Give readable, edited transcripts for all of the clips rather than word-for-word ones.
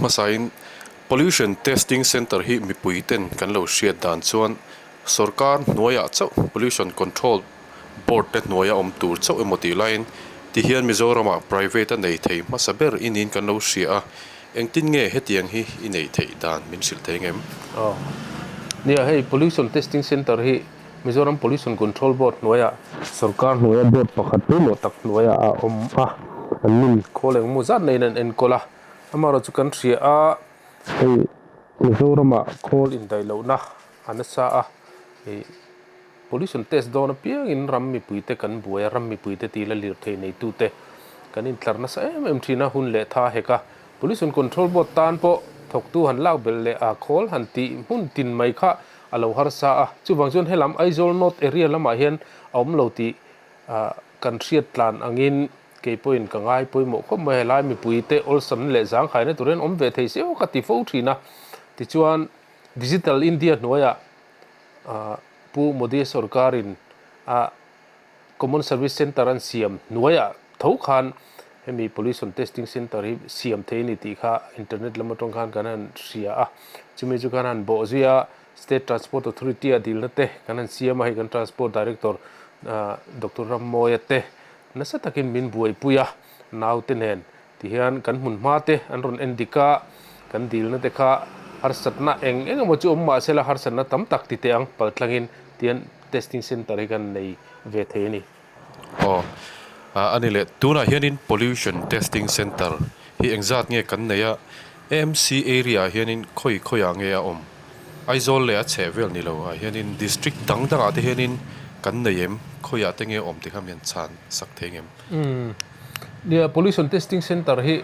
Hmasain Pollution Testing Centre hi mipui ten kan lo hriat dan chuan sorkar hnuaiah chauh Pollution Control Board te hnuaia awm tur chauh emaw tih laiin tihian Mizoramah private a nei thei hmasa ber i niin kan lo hria a, engtin nge hetiang hi i neih theih dan min hrilh thei ngem? Aw. Nia, hei Pollution Testing Centre hi Mizoram Pollution Control Board hnuaiah sorkar hnuaia board pakhat pawimawh tak hnuaiah a awm a, an nin khawl engemaw zat neiin an enkawl a, amaherawhchu chu kan hria a, hei Mizoramah khawl indaih lohna a nasa a, ih pollution test dawn apiangin ram mipuite kan buai a, ram mipuite tila lirthei neitute kan intlar nasa em em thin a, hun leh tha hek a, Pollution Control Board tan pawh thawktu han lak belh leh a khawl han tih hmun tin mai kha a lo harsa a, chuvang chuan helam Aizawl North area lamah hian a awm lo tih kan hriat tlan angin kei pawhin ka ngai pawimawh khawp mai. Helai mipuite awlsamna leh zangkhaina tur hian awm ve thei se aw ka ti fo thin a. Tichuan Digital India hnuaiah Pu Modi sorkarin a Common Service Centre an siam hnuaiah tho khan hemi Pollution Testing Centre hi siam thei a ni tih kha internet lam atang khan kan han hria a, chumi chu kan han bawh zui a, State Transport Authority a dilna te kan han siam a, hei kan Transport Director Doctor Rammawia te nasa takin min buaipui a, naute nen tihian kan hmun hma te an rawn en dik a, kan dilna te kha harsatna eng eng emaw chu awm mah sela harsatna tam tak ti teh ang paltlangin tihian testing center hi kan nei ve thei a ni. Aw, a ni leh tunah hianin pollution testing center hi engzat nge kan nei a, AMC area ah hianin khawi khawiah nge a awm? Aizawl leh a chheh vel ni lo ah hianin district dang dangah te hianin kan nei em? Khawiah te nge awm ti kha mian chhan sak thei ngem? Umm, nia pollution testing center hi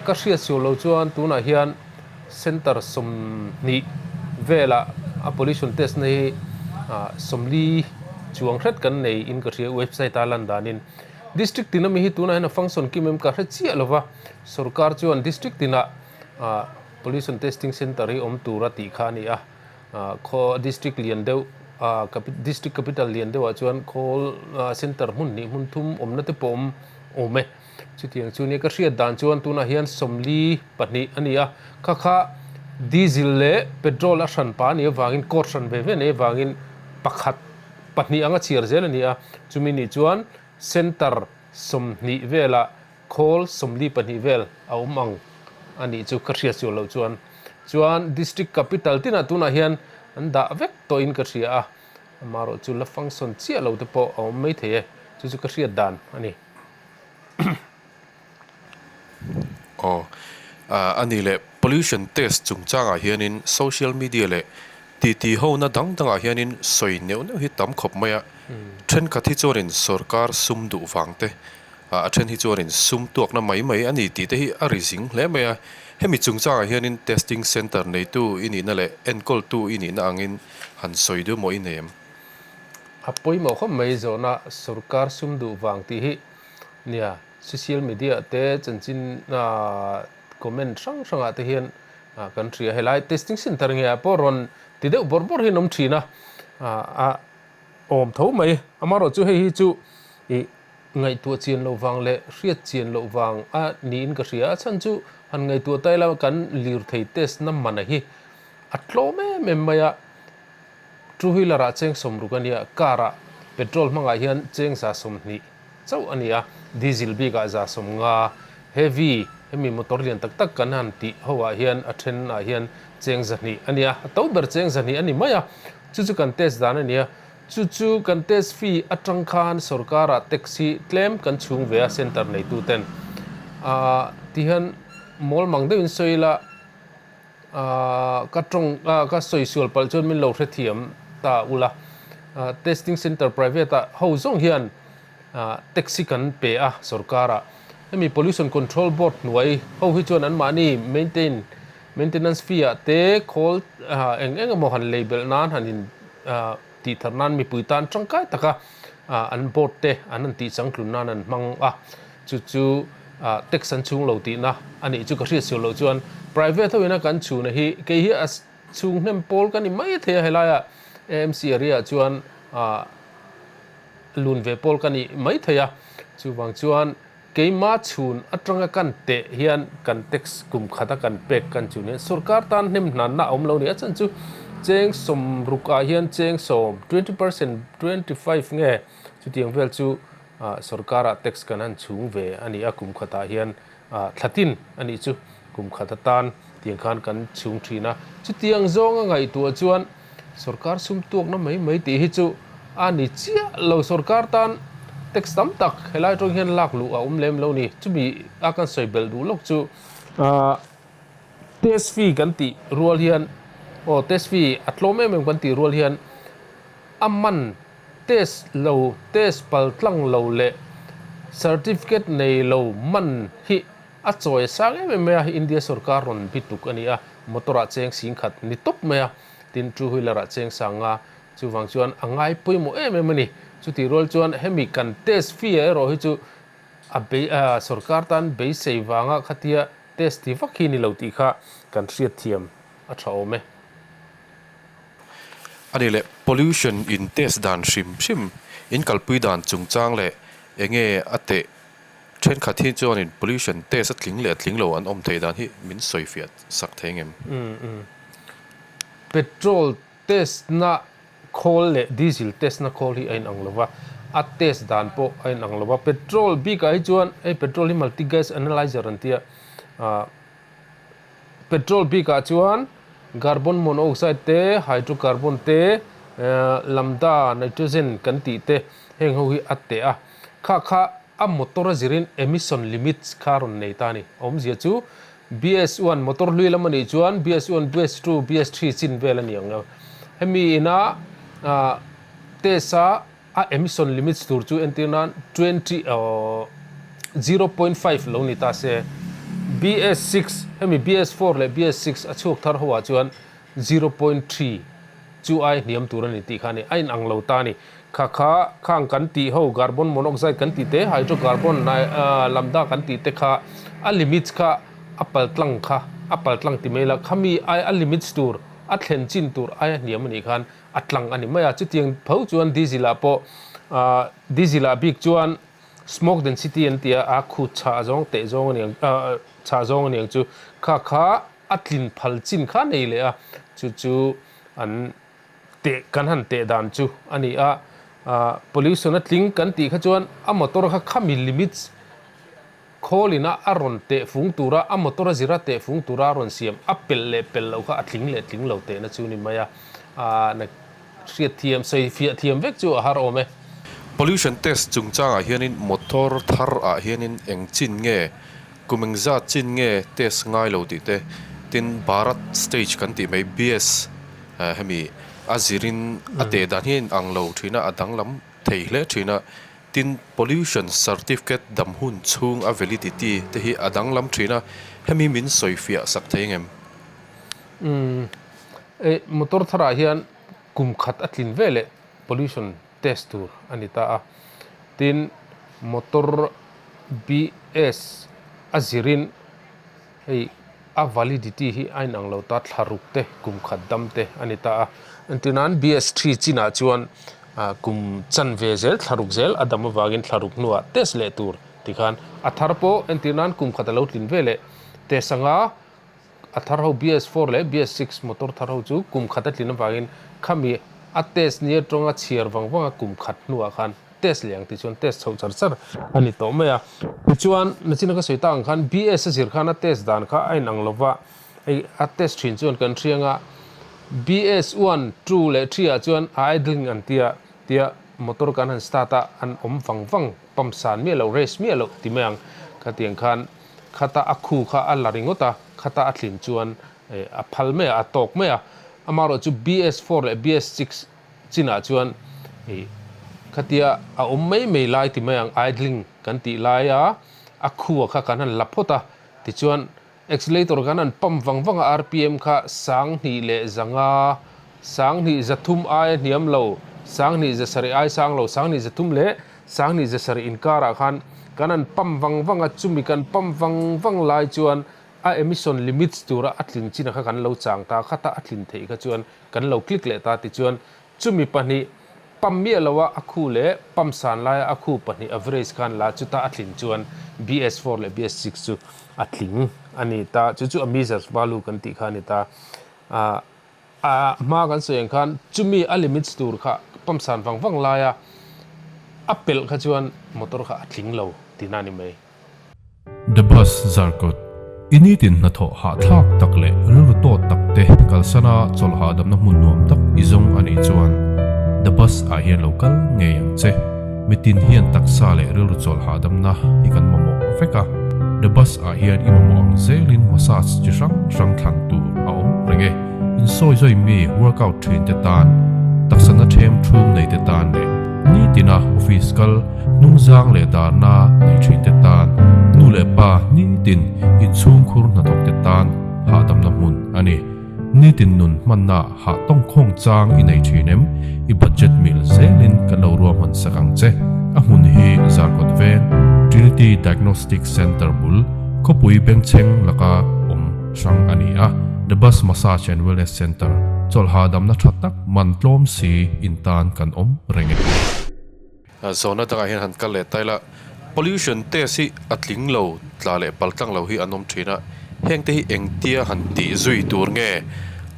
ka hriat sual lo chuan tunah hian center 20 velah a pollution test na hi 40 chuang hret kan nei in ka hria website a lan danin district tin ami hi tunah hian a function kim em ka hre chiah lova sorkar chuan district tinah pollution testing center hi awm tur a tih kha a ni a khaw district lian deuh district capital lian deuhah chuan khawl center hmun hnih hmun thum awmna te pawh awm awm e. Chutiang chu nia ka hriat dan chuan tunah hian 42 a ni a, kha kha diesel leh petrol a hran pa a nih avangin court hran ve ve nei avangin pakhat pahnih anga chhiar zel a ni a, chumi nih chuan center 20 velah khawl 42 vel a awm ang a nih chu ka hriat sual loh chuan. Chuan district capital tinah tunah hian an dah vek tawhin ka hria a, amaherawh chu la function chiah lo te pawh a awm maithei e, chu chu ka hriat dan a ni. Aw, a ni leh pollution test chungchangah hianin social media leh titi hona dang dangah hianin sawi neuh neuh hi tam khawp mai a, thenkhat hi chuanin sorkar sum duh vang te, a then hi chuanin sum tuakna mai mai a ni tih te hi a ri zing hle mai a, hemi chungchangah hianin testing center neitu i nihna leh enkawltu i nihna angin han sawi duh maw i nei em? A pawimawh khawp mai zawhna sorkar sum duh vang tih hi nia social media te chanchin comment hrang hrangah te hian kan hria helai testing center nge ah pawh rawn ti deuh bawrh bawrh hian awm thin a a awm tho mai amaherawh chu hei hi chu ih ngaihtuah chian loh vang leh hriat chian loh vang a niin ka hria a chhan chu han ngaihtuah ta ila kan lirthei test na mana hi a tlawm em em mai a. Two wheeler ah cheng 60 a nia, car ah petrol hmangah hian cheng 120 chauh a ni a, diesel bik ah 150, heavy hemi motor lian tak tak kan han tih ho ah hian a then ah hian cheng 200 a nia, a to ber cheng 200 a ni mai a, chu chu kan test dan a nia, chu chu kan test fee atang khan sorkar ah tax hi tlem kan chhung ve a center neitu ten ah tihian mawl mang deuhin sawi ila. Ka tawng ka sawi sual palh chuan min lo hrethiam ta ula. Testing center private ah ho zawng hian taxi kan pe a sorkar ah. Hemi pollution control board hnuai ho hi chuan anmahni maintain maintenance fee ah te khawl eng eng emaw han lei belh nan han in tih thar nan mipui tan tangkai taka an board te an han tih changtlun nan an hmang a. Chu chu tax an chhung lo tihna a nih chu ka hriat sual loh chuan private ho ina kan chhuna hi kei hi a chhung hnem pawl ka ni mai thei a helaia AMC area ah chuan lun ve pawl ka ni mai thei a chuvang chuan Keima chhun atanga kan teh hian kan tax kum khata kan pek kan chu nia sorkar tan hnem hnanna a awm lo ni. A chhan chu cheng 60 ah hian cheng 10, 20 percent, 25 nge chutiang vel chu sorkarah tax kan han chhung ve a ni a kum khatah hian thlatin a nih chu kum khat atan tiang khan kan chhung thin a. Chutiang zawnga ngaihtuah chuan Sorkar sum tuakna mai mai tih hi chu a ni chiah lo. Sorkar tan tax tam tak helai atang hian lak luh a awm lem lo ni. Chumi a kan sawi belh duh lawk chu test fee kan tih rual hian aw test fee a tlawm em em kan tih rual hian a man test lo test pal tlang lo leh certificate nei lo man hi A chawi a sang em em mai a, India sorkar rawn bi tuk a ni a, motor ah cheng 10,000 ni tawp mai a, tin two wheeler ah cheng 5,000, chuvang chuan a ngai pawimawh em em a ni. Chutih rual chuan hemi kan test fee ah erawh hi chu a bei sorkar tan beisei vanga khatia test ti vak hi ni lo tih kha kan hriatthiam a tha awm e. A ni leh pollution in test dan hrim hrim in kalpui dan chungchang leh enge a teh Thenkhat hi chuanin pollution test a tling leh a tling lo an awm theih dan hi min sawi fiah sak thei ngem? Petrol test na khawl leh diesel test na khawl hi a inang lo va, a test dan pawh a inang lo va. Petrol bikah hi chuan hei petrol hi multi gas analyzer an tia, Petrol bikah chuan carbon monoxide te, hydrocarbon te, lambda nitrogen kan tih te heng ho hi a teh a. Kha kha a motor a zirin emission limits kha a rawn nei ta a ni. A awmzia chu BS one motor hlui lam a nih chuan BS one, BS two, BS three chin vel a ni ang lo. Hemi ina test a A emission limits tur chu entir nan 20 0.5 lo ni ta se. BS 6 hemi BS 4 leh BS 6 a chhuak thar ho ah chuan 0.3 chu ai hniam tur a ni tih kha a ni. A inang lo ta a ni. Kha kha khang kan tih ho carbon monoxide kan tih te, hydrocarbon lambda kan tih te kha a limits kha a pal tlang kha a pal tlang ti mai la khami ai a limits tur a thlen chin tur aia hniam a nih khan a tlang a ni mai a, chutiang tho chuan diesel ah pawh ah diesel ah bik chuan smoke density an ti a, a khu chhah zawng teh zawng a ni ang ah chhah zawng a ni ang chu kha kha a tlin phal chin kha nei leh a, chu chu an teh kan han teh dan chu a ni a, ah pollution a tling kan tih kha chuan a motor kha khami limits Khawl ina a rawn teh fung tura a motor a zira teh fung tura a rawn siam a pelh leh pelh loh kha a tling leh tling lo tehna chu ni mai a, na hriat thiam sawi fiah thiam vek chu a har awm e. Pollution test chungchangah hianin motor thar ah hianin eng chin nge, kum eng zat chin nge test ngai lo tih te, tin Bharat stage kan tih mai BS hemi a zirin a teh dan hi a inang lo thin a, a danglam thei hle thin a. Tin, Pollution Certificate dam hun chhung a validity te hi a danglam thin a, hemi min sawi fiah sak thei ngem? Umm, eh, motor tharah hian kum khat a tlin ve leh pollution test tur a ni ta a. Tin, motor BS a zirin Hei a validity hi a inang lo ta, thla ruk te, kum khat dam te a ni ta a. Entir nan BS3 chinah chuan kum chanve zel, thla ruk zel a dam avangin thla ruk hnuah test leh tur tikhan a thar pawh entir nan kum khat a lo tlin ve leh test anga a thar ho BS4 leh BS6 motor thar ho chu kum khat a tlin avangin khami a test ni atanga chhiar vang vanga kum khat hnuah khan Test leh ang tih chuan test chhoh char char a ni tawh mai a. Tichuan, nachina ka sawi tak ang khan BS a zir khan a test dan kha a inang lo va, hei a test thin chuan kan hriang a, BS one, two leh three ah chuan a idling an tia tia motor kan han start a, an awm vang vang, pump san miah loh, race miah loh ti mai ang. Khatiang khan khata a khu kha a la ringawt a, khata a tlin chuan a phal mai a, a tawk mai a. Amaherawhchu BS four leh BS six Chinah chuan ih khatia a awm mai mai lai ti mai ang idling kan tih laia a khua kha kan han la phawt a, tichuan accelerator kan han pump vang vang a rpm kha 2500, 2300 aia hniam lo, 2700 ai sang lo, 2300 leh 2700 inkarah khan kan han pump vang vang a, chumi kan pump vang vang lai chuan a emission limits tura a tlin chin kha kan lo chang ta, khata a tlin theih kha chuan kan lo click leh ta tichuan chumi pahnih Pump miah loa a khu leh pump san laia a khu pahnih average khan la chuta a tling chuan BS4 leh BS6 chu a tling a ni ta. Chu chu a measures value kan tih kha a ni ta. A hma kan sawi ang khan chumi a limits tur kha pump san vang vang laia a pelh kha chuan motor kha a tling lo tihna a ni mai. The Bus Zarkawt, I nitin hnathawh hahthlak tak leh rilru tawt tak te kalsana chawlh hahdamna hmun nuam tak i zawng a nih chuan The Bus ah hian lo kal ngei ang che. Mitin hian taksa leh rilru chawlh hahdamna hi kan mamawh vek a, The Bus ah hian i mamawh ang zelin massage chi hrang hrang thlan tur a awm reng e. Insawizawi mi workout thin te tan, taksana them thum nei te tan leh nitina office kal Hnungzang leh darna nei thinte tan, nu leh pa nitin inchhungkhur hnathawkte tan hahdamna hmun a ni. Nitin nun hmanna hah tawngkhawng chang i nei thin em? I budget mil zelin kan lo ruahman sak ang che. A hmun hi Zarkawt Veng, Trinity Diagnostic Centre bul, khawpui bengchheng laka awm hrang a ni a. The Bus Massage and Wellness Centre, chawlh hahdamna tha tak man tlawm si in tan kan awm reng e. Zawhna dangah hian han kal leh ta ila, pollution test hi a tling lo, tla leh pal tlang lo hi an awm thin a, heng te hi engtia han tih zui tur nge,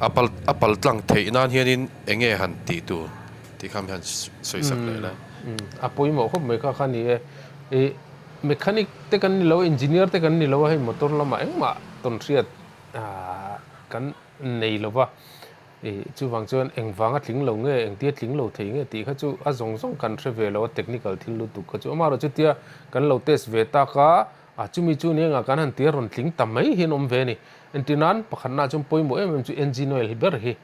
a pal a pal tlang theih nan hianin eng nge han tih tur tih kha mi han sawi sak leh la. A pawimawh khawp mai kha kha ni e, ih mechanic te kan ni lo, engineer te kan ni lo a, hei motor lamah engmah tawnhriat kan nei lo va. Ih, chuvang chuan engvanga tling lo nge, engtia tling lo thei nge tih kha chu a zawng zawng kan hre ve lo a, technical thil lutuk kha chu. Amaherawh chutia kan lo test ve tak a, a chumi chu ni engah kan han tia rawn tling ta mai hian awm ve a ni. Entir nan pakhatnaah chuan pawimawh em em chu engine oil hi ber hi.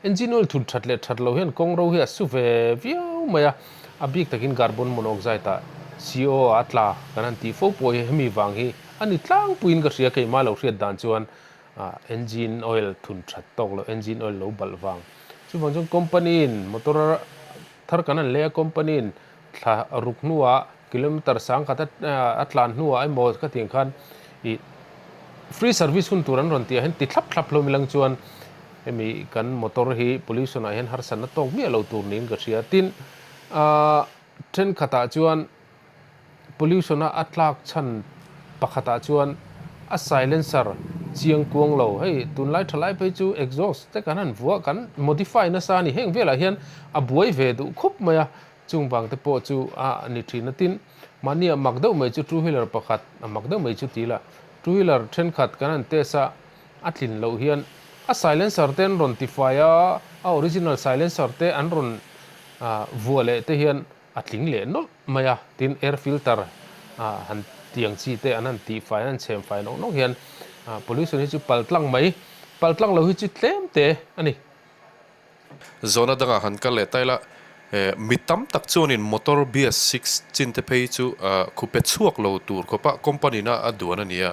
Engine oil thun that leh that lo hian kawng ro hi a su ve viau mai a, a bik takin carbon monoxide ah CO ah a tla kan han tih fo pawh hi hemi vang hi a ni tlangpuiin ka hria keimah lo hriat dan chuan. Engine oil thun that tawk loh, engine oil lo balh vang. Chuvang chuan company in motor thar kan han lei a, company in thla ruk hnuah kilometer sangkhat a tlan hnuah emaw ka tih ang khan ih free service hun tur an rawn tih ah hian ti thlap thlap hlawm ilang chuan hemi kan motor hi pollution ah hian harsatna tawk miah lo tur niin ka hria. Tin, thenkhatah chuan Pollution a a tlak chhan pakhatah chuan a silencer chiang kuang lo. Hei tunlai tha lai phei chu exhaust te kan han vuah kan modify nasa a ni. Heng velah hian a buai ve duh khawp mai a, chung vang te pawh chu a ni thin a. Tin, mahni a mak deuh mai chu two wheeler pakhat a mak deuh mai chu ti ila, two wheeler thenkhat kan han test a, a tlin loh hian a silencer te an rawn tifai a, a original silencer te an rawn vuah leh te hian a tling leh nawlh mai a, tin air filter han tiang chi te an han tih fai an han chhem fai nawk nawk hian pollution hi chu pal tlang mai, pal tlang lo hi chu tlem te a ni. Zawhna dangah han kal leh ta ila, mi tam tak chuanin motor BS six chin te phei chu khupe chhuak lo tur khawpa company na a duan a ni a,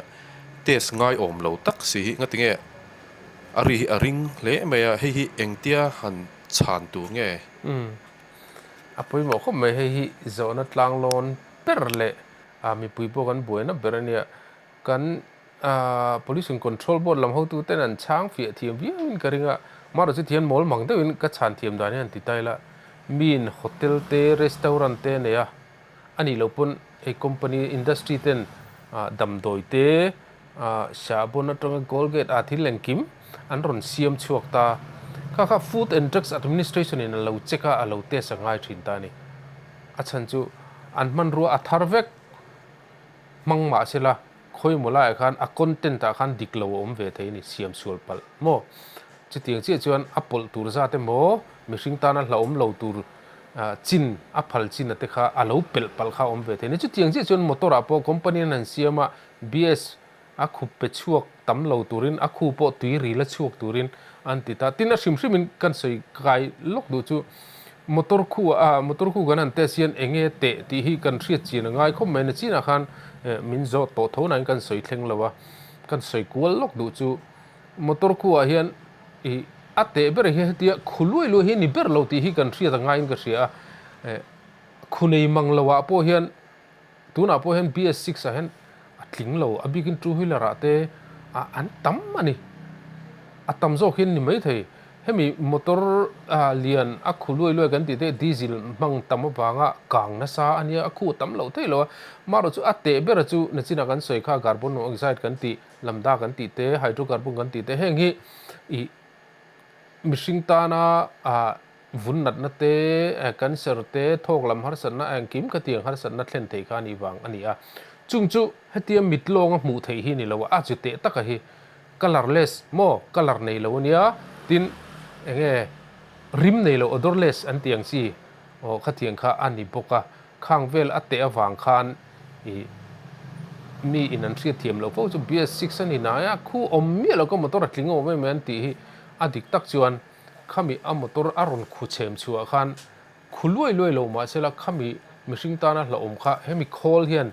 test ngaiawm lo tak si hi ngatinge a ri hi a ring hle mai a, hei hi engtia han chhan tur nge? A pawimawh khawp mai, hei hi zawhna tlanglawn ber leh mipui pawh kan buaina ber a nia. Kan Pollution Control Board lam hotu ten an chhang fiah thiam viauin ka ring a, amaherawh chu thian mawl mang deuhin ka chhan thiam dan hian ti ta ila, miin hotel te, restaurant te a nei a, a nih loh pawn hei company, industry ten damdawi te, Sahbawn atanga Colgate ah thil engkim an rawn siam chhuak ta. Kha kha Food and Drugs Administration in a lo check a, a lo test a ngai thin ta a ni. A chhan chu an hmanrua a thar vek hmang mah sela khawimaw laiah khan a content ah khan dik lo a awm ve thei a ni, siam sual palh maw? Chutiang chiah chuan a pawlh tur zat emaw mihring tana hlauhawm lo tur chin a phal chin a te kha a lo pelh palh kha a awm ve thei a ni. Chutiang chiah chuan motor ah pawh company an han siam a, BS a khup pe chhuak tam lo turin a khu pawh tui ril a chhuak turin an ti ta. Tin a hrim hrimin kan sawi kai lawk duh chu motor khu a motor khu kan han test hian eng nge teh tih hi kan hriat chian a ngai khawp mai. Nachinah khan min zawh tawh tho nain kan sawi thleng lo a, kan sawi kual lawk duh chu motor khu ah hian ih a teh ber hi hetia khu luai luai hi a ni ber lo tih hi kan hriat a ngaiin ka hria a. Khu nei mang lo ah pawh hian Tunah pawh hian BS six ah hian a tling lo, a bikin two wheeler ah te an tam a ni. A tam zawk hian ni maithei. Hemi motor lian a khu luai luai kan tih te diesel hmang tam avanga kang nasa a nia, a khu tam loh theih lo a. Amaherawhchu chu a teh bera chu nachinah kan sawi kha carbon monoxide kan tih, lambda kan tih te, hydrocarbon kan tih te heng hi ih mihring tana ah vun natna te, cancer te, thawk lam harsatna engkim khatiang harsatna thlen thei kha a nih vang a ni a. Chung chu hetia mit lawnga hmuh theih hi a ni lo a, a chu teh taka hi. Colourless maw? Colour nei lo ania, tin enge rim nei lo odorless an tih ang chi aw khatiang kha a ni bawk a, khang vel a teh avang khan ih mi in an hriat thiam loh fo chu BS six a ni nai a, khu awm miah lo ka motor a tling awm em an tih hi a dik tak chuan khami a motor a rawn khu chhem chhuah khan khu luai luai lo mahsela khami mihring tana hlauhawm kha hemi khawl hian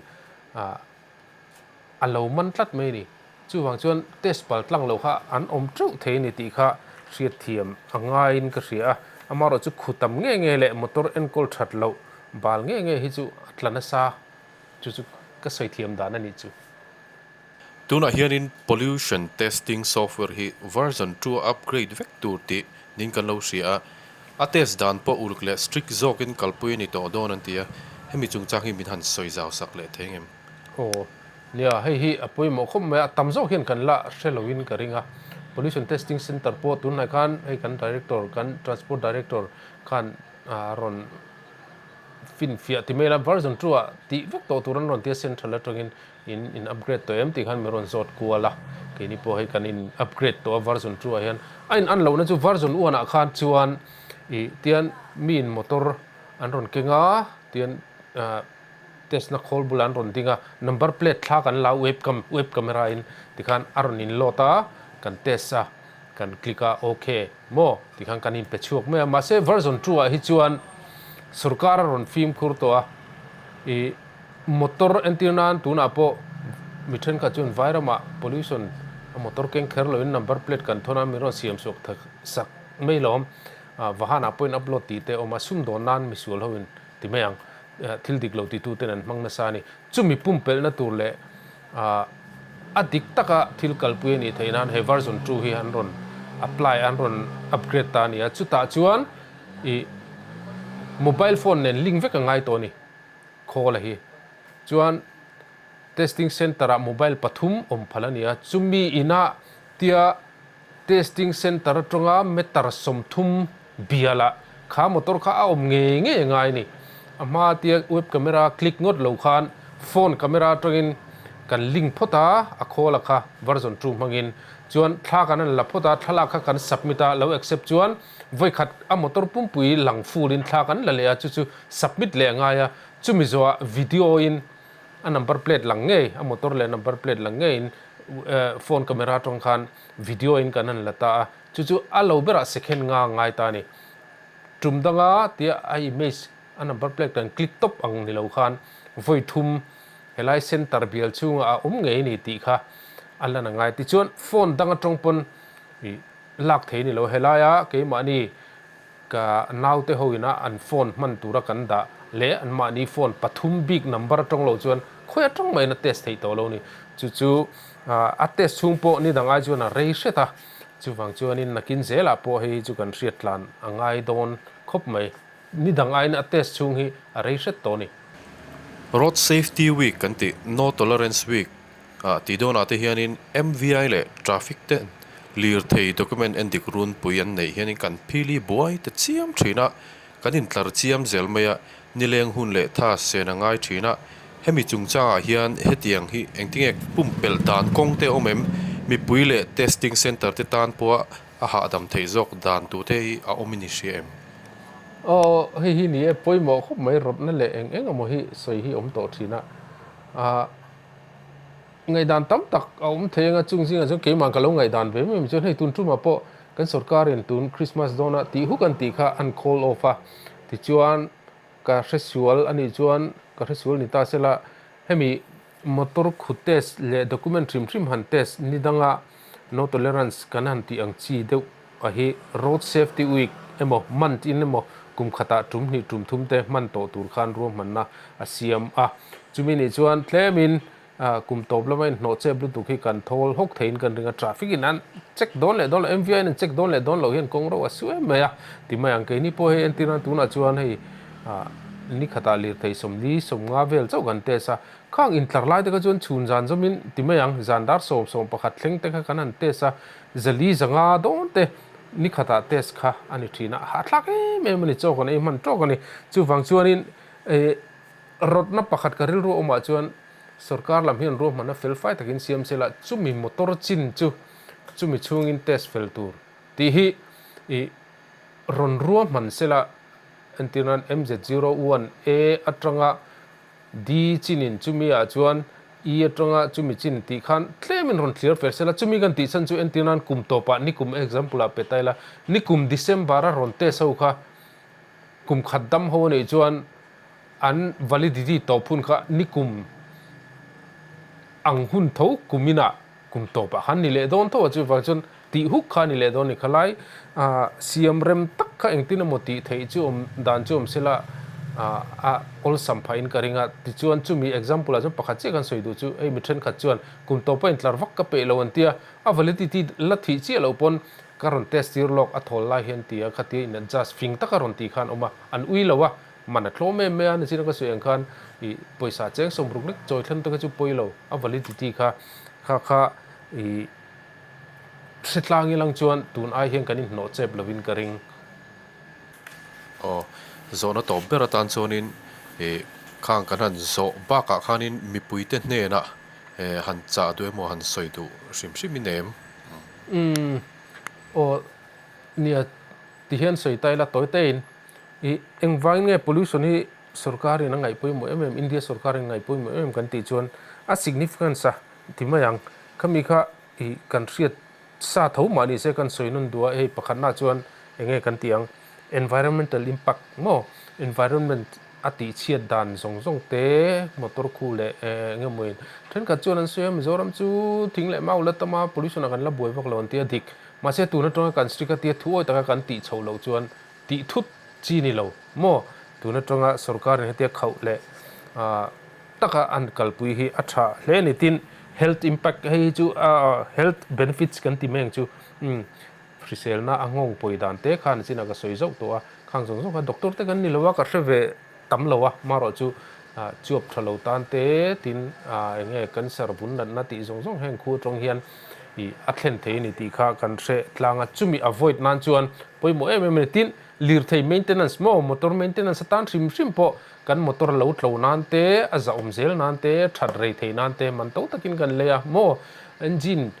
ah a lo man tlat mai a ni. Chuvang chuan test pal tlang lo kha an awm teuh thei a ni tih kha hriatthiam a ngaiin ka hria a. Amaherawh chu khu tam nge nge leh motor enkawl that loh bal nge nge hi chu a tla nasa chu chu ka sawi thiam dan a nih chu. Tunah hianin pollution testing software hi version 2 a upgrade vek tur tih nin kan lo hria a. A test dan pawh uluk leh strict zawkin kalpui a ni tawh dawn an ti a, hemi chungchang hi min han sawi zau sak leh thei ngem? Aw, nia, hei hi a pawimawh khawp mai a, tam zawk hian kan la hre loin ka ring a. Pollution Testing Centre pawh tunhnai khan hei kan Director, kan Transport Director khan a rawn finfiah ti mai la, version 2 ah tih vek tawh tur an rawn ti a, Central atangin In in upgrade tawh em tih khan min rawn zawt kual a, keini pawh hei kan in upgrade tawh a version 2 ah hian a in an lohna chu version 1 ah khan chuan ih tian mi in motor an rawn keng a tian ah test na khawl bulah an rawn ding a number plate thla kan la web cam web camera in tikhan a rawn in load a kan test a kan click a ok maw tikhan kan in pe chhuak mai a mahse version 2 ah hi chuan sorkar a rawn fimkhur tawh a ih. Motor entir nan tunah pawh mi thenkhat chuan Vairamah pollution a motor keng kher loin number plate kan thawn a, min rawn siam chhuak thak sak mai lo. Vahanah pawhin upload tih te a awm a, sumdawn nan misual hoin ti mai ang, thil dik lo titu ten an hmang nasa a ni. Chumi pumpelhna tur leh a dik taka thil kalpui a nih theih nan he version 2 hi an rawn apply, an rawn upgrade ta a ni a, chutah chuan ih mobile phone nen link vek a ngai tawh a ni. Khawla hi chuan testing centre ah mobile pathum awm phal a ni a, chumi inah tia testing centre atanga meter 30 bialah kha motor kha a awm ngei ngei a ngai a ni. A hma tia web camera click ngawt lo khan phone camera atangin kan link phawt a, a khawla kha version 2 hmangin chuan thla kan han la phawt a, thlalak kha kan submit a, lo accept chuan Vawikhat a motor pumpui lang full in thla kan la leh a, chu chu submit leh a ngai a, chumi zawhah video in a number plate lang ngei, a motor leh number plate lang ngei in phone camera atang khan video in kan han la ta a, chu chu a lo berah second nga ngai ta a ni. Tum danga tia a image a number plate kan click tawp ang ni lo khan vawi thum helai center bial chhungah a awm ngei a ni tih kha a lan a ngai. Tichuan phone dang atang pawn ih Lak thei ni lo, helaia keimahni ka naute ho ina an phone hman tura kan dah leh anmahni phone pathum bik number atang lo chuan khawi atang mahin a test theih tawh lo ni. Chu chu a test chhung pawh ni dang ai chuan a rei hret a, chuvang chuanin nakin zelah pawh hei hi chu kan hriat tlan a ngai dawn khawp mai. Ni dang aiin a test chhung hi a rei hret tawh a ni. Road Safety Week kan tih, No Tolerance Week ah tih dawnah te hianin MVI leh Traffic ten lirthei document endik runpui an neih hianin kan phili buai ta chiam thin a, kan intlar chiam zel mai a, nileng hun leh tha sen a ngai thin a. Hemi chungchangah hian hetiang hi engtinge pumpelh dan kawng te awm em? Mipui leh testing centre te tan pawha A hahdam theih zawk dan tute hi a awm in i hria em? Aw, hei hi ni e, pawimawh khawp mai rawtna leh eng eng emaw hi sawi hi awm tawh thin a. Ahh, ngaihdan tam tak a awm thei anga chung zingah chuan keimah ka lo ngaihdan ve em em chuan hei tun tumah pawh kan sorkarin tun Christmas dawna tih huk an tih kha an call off a, tichuan ka hresual a nih chuan ka hresual ni ta sela hemi Motor khu test leh document hrim hrim han test ni danga no tolerance kan han tih ang chi deuh a hi Road Safety Week emaw month in emaw kum khatah tum hnih tum thum te hman tawh tur khan ruahmanna a siam a. Chumi nih chuan tlemin Kum tawp lama inhnawh chep lutuk hi kan thawl hawk theiin kan ring a, traffic in an check dawn leh dawn lo, MVI in an check dawn leh dawn loh hian kawng ro a su em mai a ti mai ang. Keini pawh hei entir nan tunah chuan hei ni khatah lirthei 40 50 vel chauh kan test a, khang intlar lai te kha chuan chhun zan zawmin ti mai ang, zan dar 10 11 thleng te kha kan han test a, 400 500 dawn te ni khatah test kha a ni thin a, hahthlak em em a ni, chaw kan ei hman tawk a ni. Chuvang chuanin rawtna pakhat ka rilru awmah chuan Sorkar lam hian ruahmanna fel fai takin siam se la, chumi motor chin chu chumi chhungin test fel tur tih hi i rawn ruahman se la, entir nan MZ01 A atanga D chinin chumi ah chuan E atanga chumi chin tih khan tlemin rawn thlir fel se la, chumi kan tih chhan chu entir nan kum tawpah nikum example ah pe ta ila, nikum December a rawn test ho kha kum khat dam ho anih chuan An validity tawp hun kha nikum ang hun tho kuminah kum tawpah khan ni leh dawn tho a, chuvang chuan tih huk kha a ni leh dawn a ni. Khalai siam rem tak kha engtin emaw tih theih chu awm dan chu awm sela a awlsam phahin ka ring a. Tichuan chumi example ah chuan pakhat chiah kan sawi duh chu hei mi thenkhat chuan kum tawpa intlar vak ka peih lo an tia, a validity la thih chiah loh pawn ka rawn test tir lawk a thawl lai hian tia khatia in adjust fing taka rawn tih khan awm a, an ui lo a. Man a tlawm em mai a, nichina ka sawi ang khan ih pawisa cheng 60 lek chawi thlen te kha chu pawi lo, a validity kha kha kha ih hre tlang ilang chuan tun ai hian kan inhnawh chep lovin ka ring. Aw, zawhna tawp ber atan chuanin ih khang kan han zawh bakah khanin mipuite hnenah han chah duh emaw han sawi duh hrim hrim in em? Umm, aw nia tihian sawi ta ila tawi tein. I engvangin nge pollution hi sorkarin a ngaih pawimawh em em, India sorkarin a ngaih pawimawh em em kan tih chuan a significance a ti mai ang. Khami kha i kan hriat sa tho mah ni se kan sawi nawn duh a, hei pakhatna chuan enge kan tih ang, environmental impact maw, environment a tih chhiat dan zawng zawng te, motor khu leh enge maw in thenkhat chuan an sawi a, Mizoram chu thing leh mau la tam a, pollution ah kan la buai vak lo an ti a dik. Mahse tun atanga kan strict a tia thu awi taka kan tih chhoh loh chuan Tih thut chi ni lo maw? Tun atanga sorkarin hetia khauh leh taka an kalpui hi a tha hle a ni. Tin, health impact hei hi chu health benefits kan ti mai ang chu. Hriselna a nghawng pawi dan te khan chinah ka sawi zauh tawh a, khang zawng zawng kha doctor te kan ni lo a, ka hre ve tam lo a, marawh chu chuap tha lo tan te tin eng nge cancer vun natna tih zawng zawng heng khu atang hian ih a thlen thei a ni tih kha kan hre tlang a, chumi avoid nan chuan pawimawh em em a ni. Tin, lirthei maintenance maw motor maintenance atan hrim hrim pawh kan motor lo tlo nan te, a zahawm zel nan te, that rei thei nan te man to takin kan lei a maw engine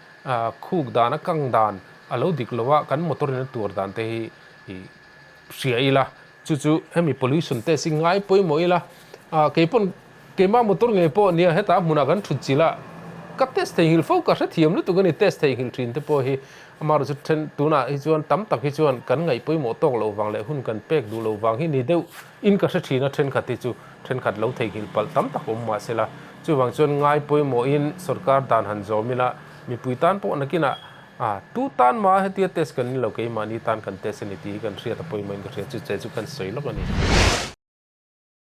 khuk dan a kang dan a lo dik lo a kan motor in a tuar dan te hi ih hria ila. Chu chu hemi pollution test hi ngai pawimawh ila, ah keipawn keimah motor ngei pawh nia hetah hmunah kan thut chilh a, ka test theihnghilh fo ka hrethiam lutuk a ni test theihnghilh thin te pawh hi amaherawh chu then tunah hi chuan tam tak hi chuan kan ngaih pawimawh tawk loh vang leh hun kan pek duh loh vang hi ni deuh in ka hre thin a thenkhat hi chu thenkhat lo theihnghilh palh tam tak awm mahsela chuvang chuan ngai pawimawhin sorkar dan han zawm ila mipui tan pawh nakinah A, tu tan mah hetia test kan ni lo, keimahni tan kan test a ni tih hi kan hriat a pawimawhin ka hria, chu che chu kan sawi lawk a ni.